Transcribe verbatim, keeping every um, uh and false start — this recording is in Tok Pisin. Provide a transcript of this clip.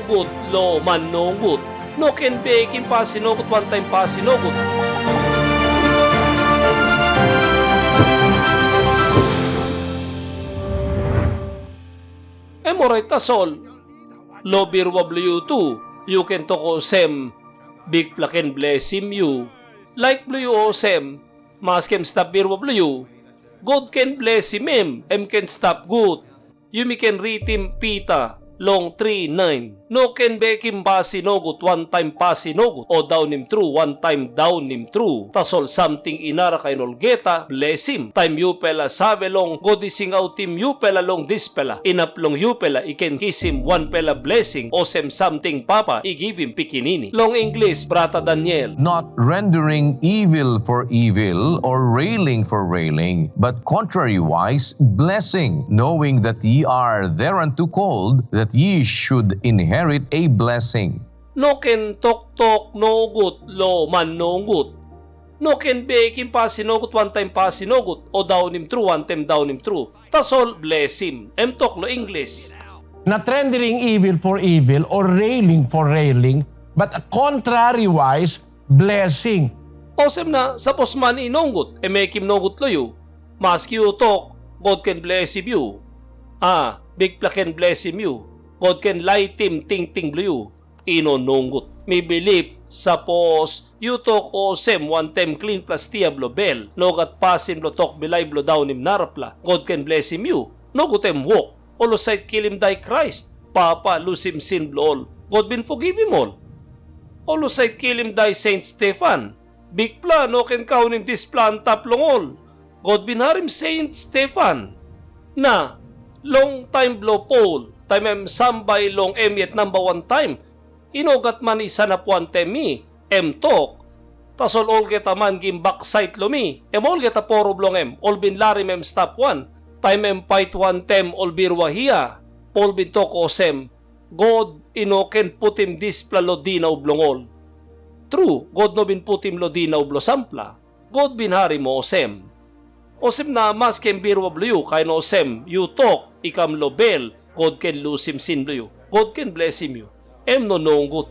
gut long man nogut. No ken bekim pasin nogut wantaim pasin nogut. Em orait tasol, long birua bilong yu tu, yu ken tok olsem, Bikpela ken blesim yu. Laik bilong yu olsem, maski em stap birua bilong yu, God ken blesim em, em ken stap gut. Yumi ken ritim Pita long tri nain. No ken bekim pasin nogut wantaim pasin nogut, o daunim tru wantaim daunim tru. Tasol samting i narakain olgeta blesim. Taim yupela save long God i singautim yupela long dispela, inap long yupela i ken kisim wanpela blesing, olsem samting papa i givim pikinini. Long Inglis, brata Daniel. Not rendering evil for evil or railing for railing, but contrariwise blessing, knowing that ye are thereunto called, that ye should inherit a blessing. No ken toktok nogut long man nogut. No ken bekim pasin nogut wantaim pasin nogut, o daunim tru wantaim daunim tru. Tasol blesim, em tok long Inglis. Not rendering evil for evil or railing for railing, but contrariwise blessing. Olsem na, sapos man i nogut, em mekim nogut long yu, maski yu tok, God ken blesim yu, a, Bikpela ken blesim yu, God ken laitim tingting bilong yu, i no nogut. Mi bilip, sapos yu tok olsem wantaim klinpela stia bilong bel, no gat pasin bilong tok bilai bilong daunim narapela, God ken blesim yu. Nogut em wok. Ol husat kilim dai Krais, Papa lusim sin bilong ol, God bin fogivim ol. Ol husat kilim dai Seint Stefan, Bikpela no ken kaunim dispela antap long ol, God bin harim Seint Stefan. Na long taim bilong Pol, taim em sam bai long em yet namba wan taim, i no gat man i sanap wantaim mi, em tok. Tasol olgeta man gim baksait long mi, em olgeta poro bilong em, ol bin larim em stap wan. Taim em pait wantaim ol birua hia, Pol bin tok olsem, God i no ken putim dispela long dinau bilong ol. Tru, God no bin putim long dinau bilong sampela. God bin harim olsem. Olsem na maski em birua bilong yu, kain olsem yu tok i kam long bel, God ken lusim sin bilong yu. God ken blesim yu. Em no nogut.